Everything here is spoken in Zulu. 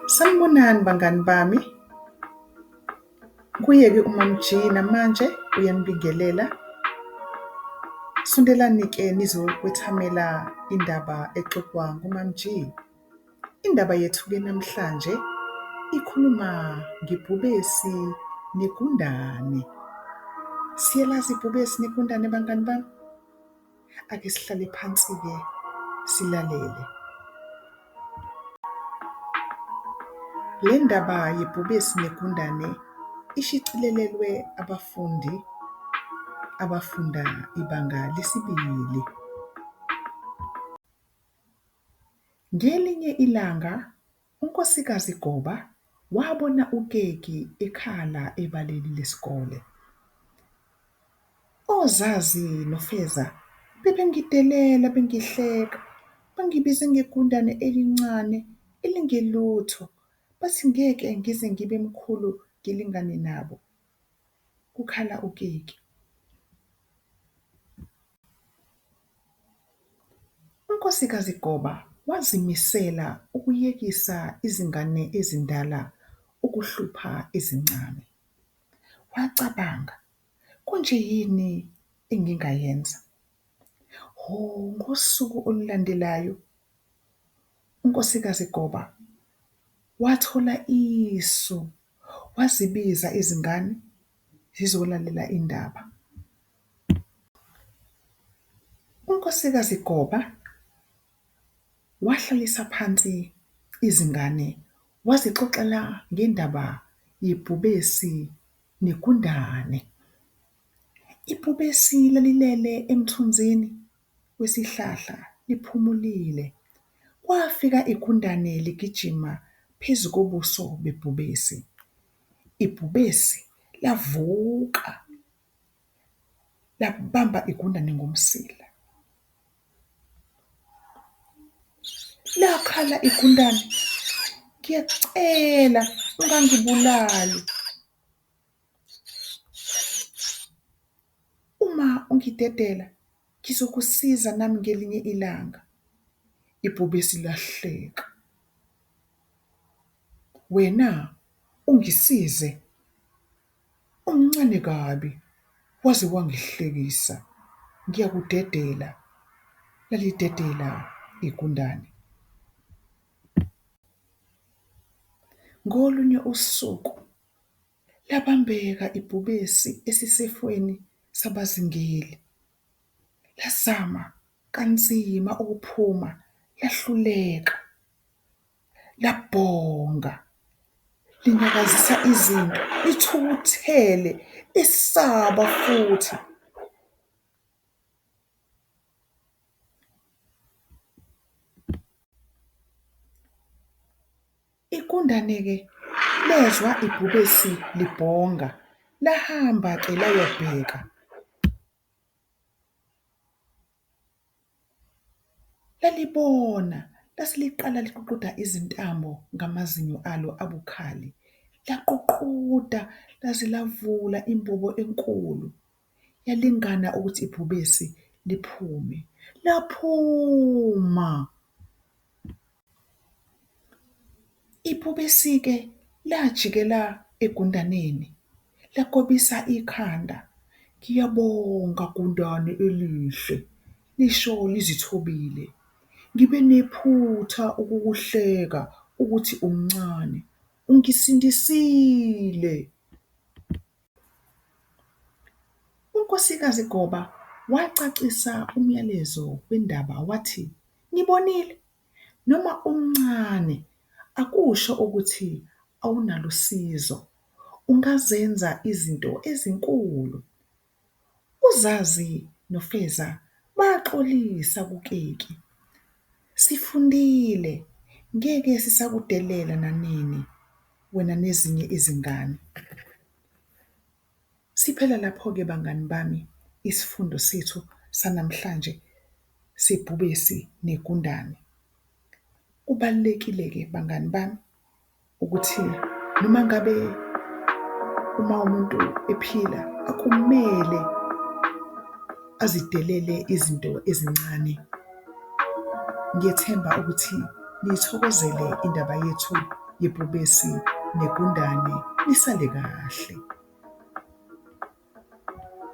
Sanibonani bangani bami. Kuye-ke uMaMji namanje uyanibingelela. Sondelani-ke nizokwethamela indaba exoxwa nguMaMji. Indaba yethu-ke namhlanje ikhuluma ngebhubesi negundane. Siyalazi ibhubesi negundane bangani bami? Ake sihlale phansi-ke silalele. Le ndaba yebhubesi negundane ishicilelelwe abafundi abafunda ibanga lesibili. Ngelinye ilanga uNkosikazi Goba wabona uKeki ekhala ebaleni lesikole. OZazi noFeza bebengidelela bengihleka, bangibize ngegundane elincane elingelutho, bathi ngeke ngize ngibe mkhulu ngilingane nabo, kukhala uKeki. UNkosikazi Goba wazimisela ukuyekisa izingane ezindala ukuhlupha ezincane. Wacabanga, konje yini engingayenza? Hho, ngosuku olulandelayo uNkosikazi Goba wathola isu, wazibiza izingane zizolalela indaba. UNkosikazi Goba wahlalisa phansi izingane wazixoxela ngendaba yebhubesi negundane. Ibhubesi lalilele emthunzini wesihlahla liphumulile. Kwafika igundane ligijima phezu kobuso bebhubesi. Ibhubesi lavuka labamba igundane ngomsila. Lakhala igundane, ngiyakucela ungangibulali. Uma ungidedela ngizokusiza nami ngelinye ilanga. Ibhubesi lahleka, wena ungisize? Umncane kabi waze wangihlekisa, ngiyakudedela. Lalidedela igundane. Ngolunye usuku labambeka ibhubesi esisefweni sabazingeli. Lazama kanzima ukuphuma lahluleka, labhonga linyakazisa izinto, lithukuthele, lisaba futhi. Igundane-ke lezwa ibhubesi libhonga lahamba-ke layobheka. Lalibona lase liqala liququda izintambo ngamazinyo alo abukhali. Laququda laze lavula imbobo enkulu yalingana ukuthi ibhubesi liphume, laphuma. Ibhubesi-ke lajikela egundaneni lagobisa ikhanda. Ngiyabonga gundane elihle, lisho lizithobile. Ngibe nephutha ukukuhleka ukuthi umncane, ungisindisile. UNkosikazi Goba wacacisa umyalezo wendaba wathi, nibonile noma umncane akusho ukuthi awunalusizo, ungazenza izinto ezinkulu. UZazi noFeza baxolisa kuKeki. Sifundile ngeke sisakudelela nanini wena nezinye izingane. Siphela lapho-ke bangani bami isifundo sethu sanamhlanje sebhubesi negundane. Kubalulekile-ke bangani bami ukuthi noma ngabe uma umuntu ephila akumele azidelele izinto ezincane. Ngiyethemba ukuthi niyithokozele indaba yethu. Yebhubesi Negundane, nisale kahle.